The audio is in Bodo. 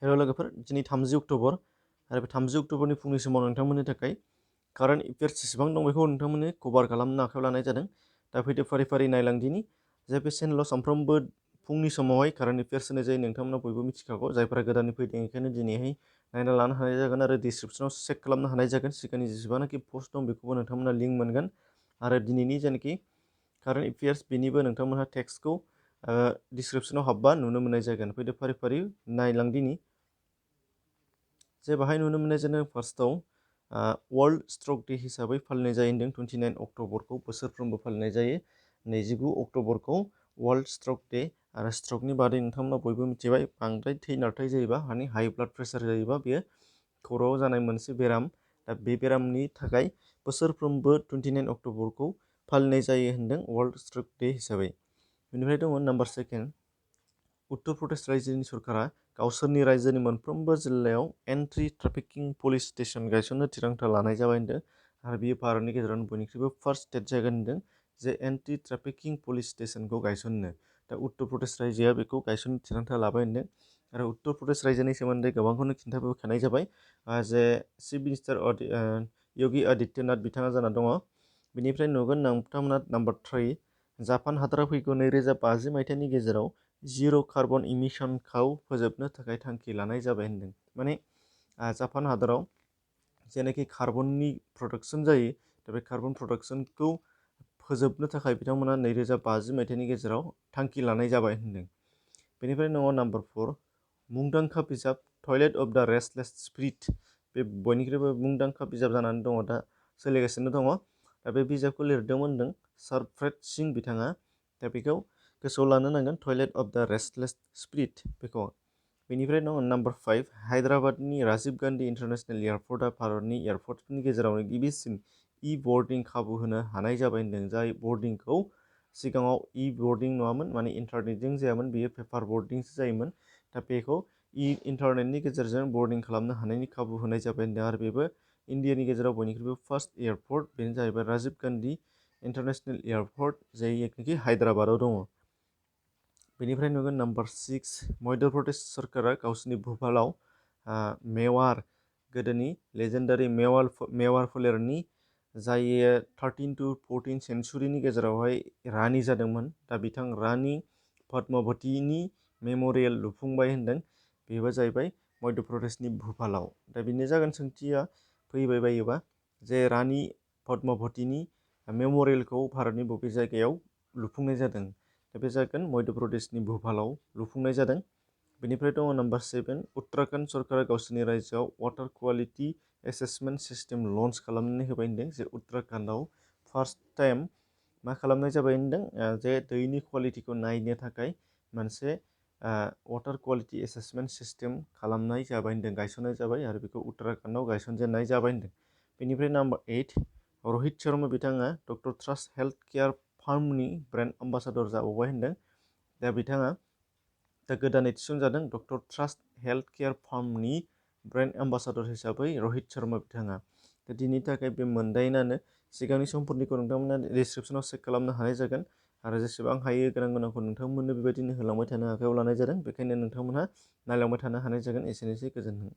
हेल' लोगोफोर, दिनै 30 अक्ट'बर आरो बे 30 अक्ट'बरनि फुंनि समाव नोंथांमोननि थाखाय कारेन्ट एफेयार्स जेसेबां दं बेखौ नोंथांमोननो कभार खालामनो आखायाव लानाय जादों। दा फैदो फारि फारि नायलांदिनि जे बे चेनेलाव सानफ्रोमबो फुंनि समावहाय कारेन्ट एफेयार्स होनाय जायो। नोंथांमोना बयबो मिथिखागौ, जायफोरा गोदानै फैदों बेखायनो दिनैहाय नायना लानो हानाय जागोन आरो डिसक्रिपसनाव चेक खालामनो हानाय जागोन। सिगांनि जेसेबांनाखि पस्ट दं बेखौबो नोंथांमोना लिंक मोनगोन आरो दिनैनि जेनाखि कारेन्ट एफेयार्स बेनिबो नोंथांमोनहा टेक्सटखौ डिसक्रिपसनाव हाबबा नुनो मोननाय जागोन। फैदो फारि फारि नायलांदिनि जे बाहाय नुनो मोननाय जादों। फार्स्टआव वर्ल्ड स्ट्रक डे हिसाबै फालिनाय जायो होनदों। 29 अक्ट'बरखौ बोसोरफ्रोमबो फालिनाय जायो। 29 अक्ट'बरखौ वर्ल्ड स्ट्रक डे आरो स्ट्रकनि बादै नोंथांमोना बयबो मिथिबाय, बांद्राय थै नारथाय जायोबा माने हाइ ब्लाड प्रेसार जायोबा बेयो खर'आव जानाय मोनसे बेराम। दा बे बेरामनि थाखाय बोसोरफ्रोमबो 29 अक्ट'बरखौ फालिनाय जायो होनदों वर्ल्ड स्ट्रक डे हिसाबै। बेनिफ्राय दङ नाम्बार 2, उत्तर प्रदेश रायजोनि सरकारा गावसोरनि रायजोनि मोनफ्रोमबो जिल्लायाव एन्टि ट्राफिकिं पुलिस स्टेशन गायसननो थिरांथा लानाय जाबाय होनदों आरो बेयो भारतनि गेजेरावनो बयनिख्रुइबो फार्स्ट स्टेट जागोन होनदों जे एन्टि ट्राफिकिं पुलिस स्टेशनखौ गायसननो। दा उत्तर प्रदेश रायजोआ बेखौ गायसननो थिरांथा लाबाय होनदों आरो उत्तर प्रदेश रायजोनि सोमोन्दै गोबांखौनो खिन्थाबोखानाय जाबाय जे चिफ मिनिस्टार योगी आदित्यनाथ बिथाङा जाना दङ। बेनिफ्राय नुगोन नोंथांमोना नाम्बार 3, जापान हादरा फैगौ 2050 मायथाइनि गेजेराव जिर' कार्बन इमिसनखौ फोजोबनो थाखाय थांखि लानाय जाबाय होनदों। माने जापान हादराव जेनाखि कार्बननि प्रडाक्सन जायो, दा बे कार्बन प्रडाक्सनखौ फोजोबनो थाखाय बिथांमोना 2050 मायथाइनि गेजेराव थांखि लानाय जाबाय होनदों। बेनिफ्राय दङ नाम्बार 4, मुंदांखा बिजाब टयलेट अफ द रेस्टलेस स्पिरिट, बे बयनिख्रुइबो मुंदांखा बिजाब जानानै दङ, दा सोलिगासिनो दङ। दा बे बिजाबखौ लिरदोंमोन होनदों सरप्रीत सिंह बिथाङा। दा बेखौ गोसोआव लानो नांगोन, टयलेट अफ द रेस्टलेस स्पिरिट बेखौ। बेनिफ्राय दङ नाम्बार 5, हायद्राबादनि राजीव गान्धी इन्टारनेशनेल एयारपर्टआ भारतनि एयारपर्टफोरनि गेजेरावनो गिबिसिन बोर्डिं खाबु होनो हानाय जाबाय होनदों। जाय बोर्डिंखौ सिगाङाव बोर्डिं नङामोन, माने इन्टारनेटजों जायामोन, बेयो पेपार बोर्डिंसो जायोमोन। दा बेखौ इन्टारनेटनि गेजेरजों बोर्डिं खालामनो हानायनि खाबु होनाय जाबाय होनदों आरो बेबो इन्डियानि गेजेराव बयनिख्रुइबो फार्स्ट एयारपर्ट, बेनो जाहैबाय राजीव गान्धी इन्टारनेशनेल एयारपर्ट, जायखि हायद्राबादाव दङ। बेनिफ्राय नुगोन नाम्बार 6, मध्य प्रदेश सरकारा गावसिनि भुपालाव मेवार, गोदोनि लेजेन्डारि मेवार फोलेरनि जाय 13 to 14 सेन्चुरिनि गेजेरावहाय रानि जादोंमोन, दा बिथां रानि पद्मावतीनि मेम'रियेल लुफुंबाय होनदों। बेबो जाहैबाय मध्य प्रदेशनि भुपालाव। दा बेनो जागोन सोंथिया फैबाय बायोबा जे रानि पद्मावतीनि मेम'रियेलखौ भारतनि बबे जायगायाव लुफुंनाय जादों। दा बे जागोन मध्य प्रदेशनि भुपालाव लुफुंनाय जादों। बेनिफ्राय दङ नाम्बार 7, उत्तराखन्ड सरकारा गावसोरनि रायजोआव water quality assessment system launch खालामनानै होबाय होनदों। जे उत्तराखन्डआव फार्स्ट टाइम मा खालामनाय जाबाय होनदों, जे दैनि क्वालिटिखौ नायनो थाखाय मोनसे वाटार क्वालिटि एसेसमेन्ट सिस्टेम खालामनाय जाबाय होनदों, गायसननाय जाबाय आरो बेखौ उत्तराखन्डआव गायसनजेननाय जाबाय होनदों। बेनिफ्राय नाम्बार 8, रहित शर्मा बिथाङा डक्टर ट्रास्ट हेल्थ केयार फार्मनि ब्रेन्ड एम्बासाडर जाबावबाय होनदों। दा बिथाङा दा गोदानै थिसनजादों डक्टर ट्रास्ट हेल्थ केयार फार्मनि ब्रेन्ड एम्बासाडर हिसाबै रहित शर्मा बिथाङा। दा दिनैनि थाखाय बे मोनदायनानो। सिगांनि समफोरनिखौ नोंथांमोना डिसक्रिपसनाव चेक खालामनो हानाय जागोन आरो जेसेबां हायो गोनांखौ नोंथांमोननो बेबायदिनो होलांबाय थानो आखायाव लानाय जादों। बेखायनो नोंथांमोनहा नायलांबाय थानो हानाय जागोन। एसेनोसै, गोजोन्थों।